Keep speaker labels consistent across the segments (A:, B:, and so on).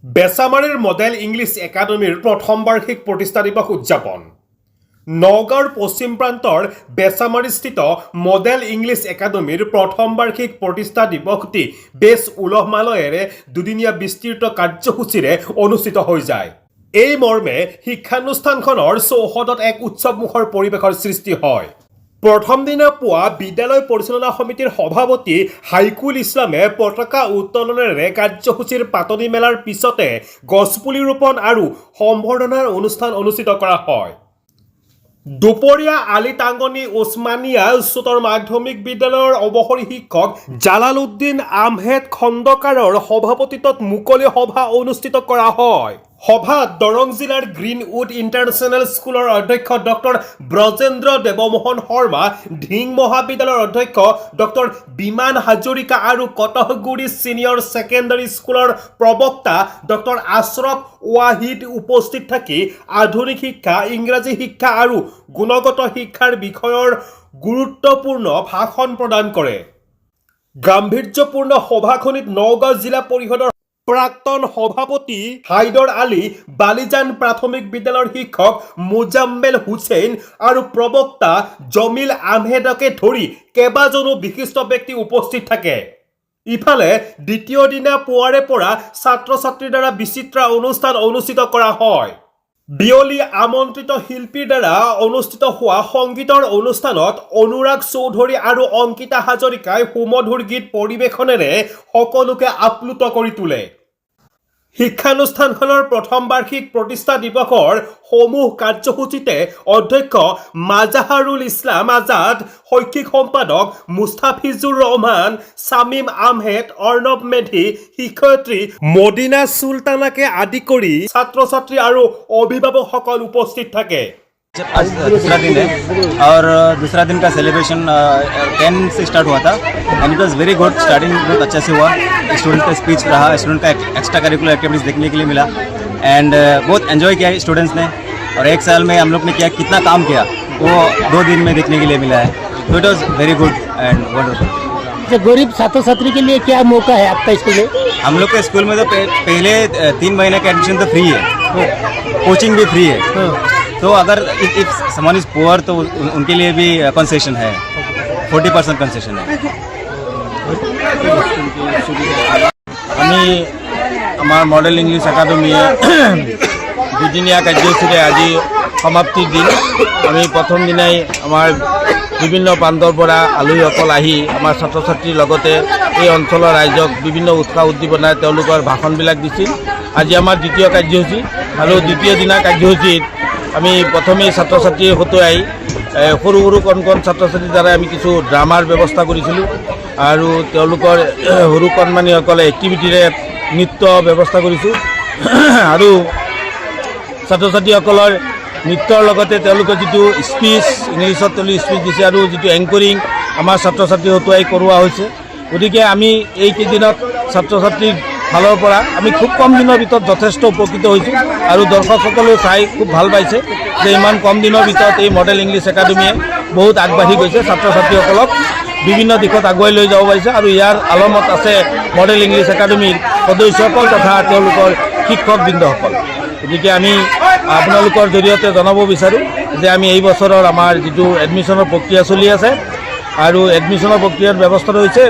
A: বেচামাৰীৰ model English একাডেমীৰ প্ৰথম বাৰ্ষিক প্ৰতিষ্ঠা দিৱস উদযাপন। নগাঁৱৰ পশ্চিম প্ৰান্তৰ বেচামাৰীস্থিত মডেল ইংলিছ একাডেমীৰ প্ৰথম বাৰ্ষিক প্ৰতিষ্ঠা দিৱসটি বেছ উলহ মালহেৰে দুদিনীয়া বিস্তৃত কাৰ্যসূচীৰে অনুষ্ঠিত হৈ যায়। এই মৰ্মে শিক্ষানুষ্ঠানখনৰ চৌহদত এক উৎসৱমুখৰ পৰিৱেশৰ সৃষ্টি হয়। প্ৰথম দিনা পুৱা বিদ্যালয় পৰিচালনা সমিতিৰ সভাপতি হাইকুল ইছলামে পতাকা উত্তোলনেৰে কাৰ্যসূচীৰ পাতনি মেলাৰ পিছতে গছপুলি ৰোপণ আৰু সম্বৰ্ধনাৰ অনুষ্ঠান অনুষ্ঠিত কৰা হয়। দুপৰীয়া আলি টাঙ্গনী ওচমানিয়া উচ্চতৰ মাধ্যমিক বিদ্যালয়ৰ অৱসৰী শিক্ষক জালাল উদ্দিন আহমেদ খন্দকাৰৰ সভাপতিত্বত মুকলি সভা অনুষ্ঠিত কৰা হয়। সভাত দৰং জিলাৰ গ্ৰীণউড ইণ্টাৰনেশ্যনেল স্কুলৰ অধ্যক্ষ ডক্টৰ ব্ৰজেন্দ্ৰ দেৱমোহন শৰ্মা, ঢিং মহাবিদ্যালয়ৰ অধ্যক্ষ ডক্টৰ বিমান হাজৰিকা আৰু কটহগুৰি ছিনিয়ৰ ছেকেণ্ডাৰী স্কুলৰ প্ৰবক্তা ডক্টৰ আশ্ৰফ ৱাহিদ উপস্থিত থাকি আধুনিক শিক্ষা, ইংৰাজী শিক্ষা আৰু গুণগত শিক্ষাৰ বিষয়ৰ গুৰুত্বপূৰ্ণ ভাষণ প্ৰদান কৰে। গাম্ভীৰ্যপূৰ্ণ সভাখনিত নগাঁও জিলা পৰিষদৰ প্ৰাক্তন সভাপতি হাইদৰ আলী, বালিজান প্ৰাথমিক বিদ্যালয়ৰ শিক্ষক মোজাম্মেল হুছেইন আৰু প্ৰবক্তা জমিল আহমেদকে ধৰি কেইবাজনো বিশিষ্ট ব্যক্তি উপস্থিত থাকে। ইফালে দ্বিতীয় দিনা পুৱাৰে পৰা ছাত্ৰ ছাত্ৰীৰ দ্বাৰা বিচিত্ৰ অনুষ্ঠান অনুষ্ঠিত কৰা হয়। বিয়লি আমন্ত্ৰিত শিল্পীৰ দ্বাৰা অনুষ্ঠিত হোৱা সংগীতৰ অনুষ্ঠানত অনুৰাগ চৌধুৰী আৰু অংকিতা হাজৰিকাই সুমধুৰ গীত পৰিৱেশনেৰে সকলোকে আপ্লুত কৰি তোলে। শিক্ষানুষ্ঠানখনৰ প্ৰথম বাৰ্ষিক প্ৰতিষ্ঠা দিৱসৰ সমূহ কাৰ্যসূচীতে অধ্যক্ষ মাজাহাৰুল ইছলাম আজাদ, শৈক্ষিক সম্পাদক মুস্তাফিজুৰ ৰহমান, শামীম আহমেদ, অৰ্ণৱ মেধি, শিক্ষয়িত্ৰী মদিনা চুলতানাকে আদি কৰি ছাত্ৰ ছাত্ৰী আৰু অভিভাৱকসকল উপস্থিত থাকে।
B: आज दूसरा दिन है और दूसरा दिन का सेलिब्रेशन 10 से स्टार्ट हुआ था and it was very good starting. बहुत अच्छा से हुआ। स्टूडेंट का स्पीच रहा, स्टूडेंट का एक्स्ट्रा करिकुलर एक्टिविटीज़ देखने के लिए मिला एंड बहुत एंजॉय किया स्टूडेंट्स ने और एक साल में हम लोग ने क्या कितना काम किया, वो 2 दिन में देखने के लिए मिला है, तो it was very good and wonderful.
C: अच्छा, गरीब छात्र छात्री के लिए क्या मौका है आपका स्कूल में?
B: हम लोग के स्कूल में तो पहले 3 महीने का एडमिशन तो फ्री है, कोचिंग भी फ्री है। तो अगर if someone is poor तो उनके लिए भी कंसेशन है, 40% कंसेशन है।
D: আমি আমাৰ মডেল ইংলিছ একাডেমীয়ে দুদিনীয়া কাৰ্যসূচীৰে আজি সমাপ্তিৰ দিন। আমি প্ৰথম দিনাই আমাৰ বিভিন্ন প্ৰান্তৰ পৰা আলহীসকল আহি আমাৰ ছাত্ৰ ছাত্ৰীৰ লগতে এই অঞ্চলৰ ৰাইজক বিভিন্ন উৎসাহ উদ্দীপনাৰে তেওঁলোকৰ ভাষণবিলাক দিছিল। আজি আমাৰ দ্বিতীয় কাৰ্যসূচী আৰু দ্বিতীয় দিনা কাৰ্যসূচীত আমি প্ৰথমেই ছাত্ৰ ছাত্ৰীৰ হতুৱাই সৰু সৰু কণ কণ ছাত্ৰ ছাত্ৰীৰ দ্বাৰাই আমি কিছু ড্ৰামাৰ ব্যৱস্থা কৰিছিলোঁ আৰু তেওঁলোকৰ সৰু কণমানিসকলে এক্টিভিটিৰে নৃত্য ব্যৱস্থা কৰিছোঁ আৰু ছাত্ৰ ছাত্ৰীসকলৰ নৃত্যৰ লগতে তেওঁলোকৰ যিটো স্পীচ, ইংলিছত তেওঁলোকে স্পীচ দিছে আৰু যিটো এংকৰিং আমাৰ ছাত্ৰ ছাত্ৰী হতুৱাই কৰোৱা হৈছে। গতিকে আমি এইকেইদিনত ছাত্ৰ ছাত্ৰীৰ ফালৰ পৰা আমি খুব কম দিনৰ ভিতৰত যথেষ্ট উপকৃত হৈছোঁ আৰু দৰ্শকসকলেও চাই খুব ভাল পাইছে যে ইমান কম দিনৰ ভিতৰত এই মডেল ইংলিছ একাডেমীয়ে বহুত আগবাঢ়ি গৈছে, ছাত্ৰ ছাত্ৰীসকলক বিভিন্ন দিশত আগুৱাই লৈ যাব পাৰিছে আৰু ইয়াৰ আলমত আছে মডেল ইংলিছ একাডেমীৰ সদস্যসকল তথা তেওঁলোকৰ শিক্ষকবৃন্দসকল। গতিকে আমি আপোনালোকৰ জৰিয়তে জনাব বিচাৰোঁ যে আমি এই বছৰৰ আমাৰ যিটো এডমিশ্যনৰ প্ৰক্ৰিয়া চলি আছে আৰু এডমিশ্যনৰ প্ৰক্ৰিয়াৰ ব্যৱস্থাটো হৈছে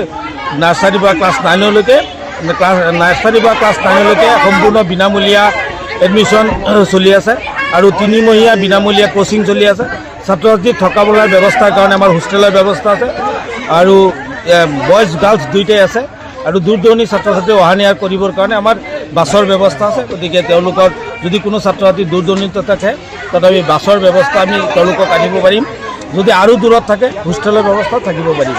D: নাৰ্চাৰীৰ পৰা ক্লাছ 9লৈকে, ক্লাছ নাৰ্চাৰীৰ পৰা ক্লাছ 9লৈকে সম্পূৰ্ণ বিনামূলীয়া এডমিশ্যন চলি আছে আৰু তিনিমহীয়া বিনামূলীয়া কোচিং চলি আছে। ছাত্ৰ ছাত্ৰীক থকা মেলাৰ ব্যৱস্থাৰ কাৰণে আমাৰ হোষ্টেলৰ ব্যৱস্থা আছে আৰু বইজ গাৰ্লছ দুইটাই আছে আৰু দূৰ দূৰণি ছাত্ৰ ছাত্ৰী অহা নিয়া কৰিবৰ কাৰণে আমাৰ বাছৰ ব্যৱস্থা আছে। গতিকে তেওঁলোকৰ যদি কোনো ছাত্ৰ ছাত্ৰী দূৰ দূৰণিত থাকে, তথাপি বাছৰ ব্যৱস্থা আমি তেওঁলোকক আনিব পাৰিম। যদি আৰু দূৰত থাকে, হোষ্টেলৰ ব্যৱস্থা থাকিব পাৰিব।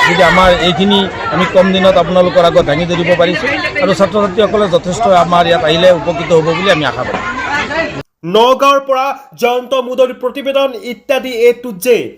D: গতিকে আমাৰ এইখিনি আমি কম দিনত আপোনালোকৰ আগত দাঙি ধৰিব পাৰিছোঁ আৰু ছাত্ৰ ছাত্ৰীসকলে যথেষ্ট আমাৰ ইয়াত আহিলে উপকৃত হ'ব বুলি আমি আশা কৰিম।
A: নগাঁৱৰ পৰা জয়ন্ত মুদৈৰ প্ৰতিবেদন, ইত্যাদি এ টু জেড।